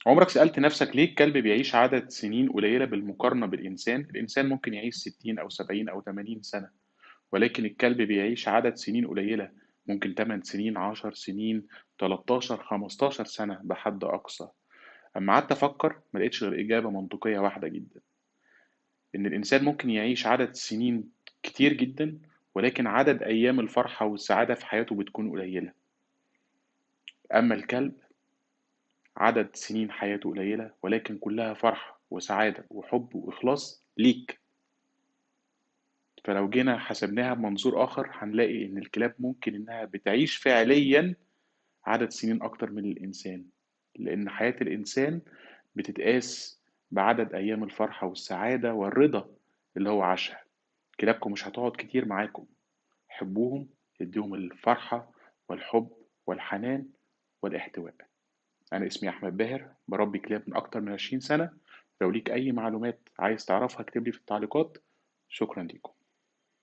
عمرك سألت نفسك ليه الكلب بيعيش عدد سنين قليلة بالمقارنة بالإنسان؟ الإنسان ممكن يعيش 60 أو 70 أو 80 سنة، ولكن الكلب بيعيش عدد سنين قليلة، ممكن 8 سنين، 10 سنين، 13، 15 سنة بحد أقصى. أما قعدت أفكر ما لقيتش غير إجابة منطقية واحدة جدا، إن الإنسان ممكن يعيش عدد سنين كتير جدا، ولكن عدد أيام الفرحة والسعادة في حياته بتكون قليلة. أما الكلب عدد سنين حياته قليلة، ولكن كلها فرحة وسعادة وحب وإخلاص ليك. فلو جينا حسبناها بمنظور آخر هنلاقي إن الكلاب ممكن إنها بتعيش فعليا عدد سنين أكتر من الإنسان، لأن حياة الإنسان بتتقاس بعدد أيام الفرحة والسعادة والرضا اللي هو عاشها. كلابكم مش هتقعد كتير معاكم، حبوهم، اديهم الفرحة والحب والحنان والاحتواء. أنا اسمي أحمد باهر، بربي كلاب من أكتر من 20 سنة. لو ليك أي معلومات عايز تعرفها اكتب لي في التعليقات. شكرا ليكم.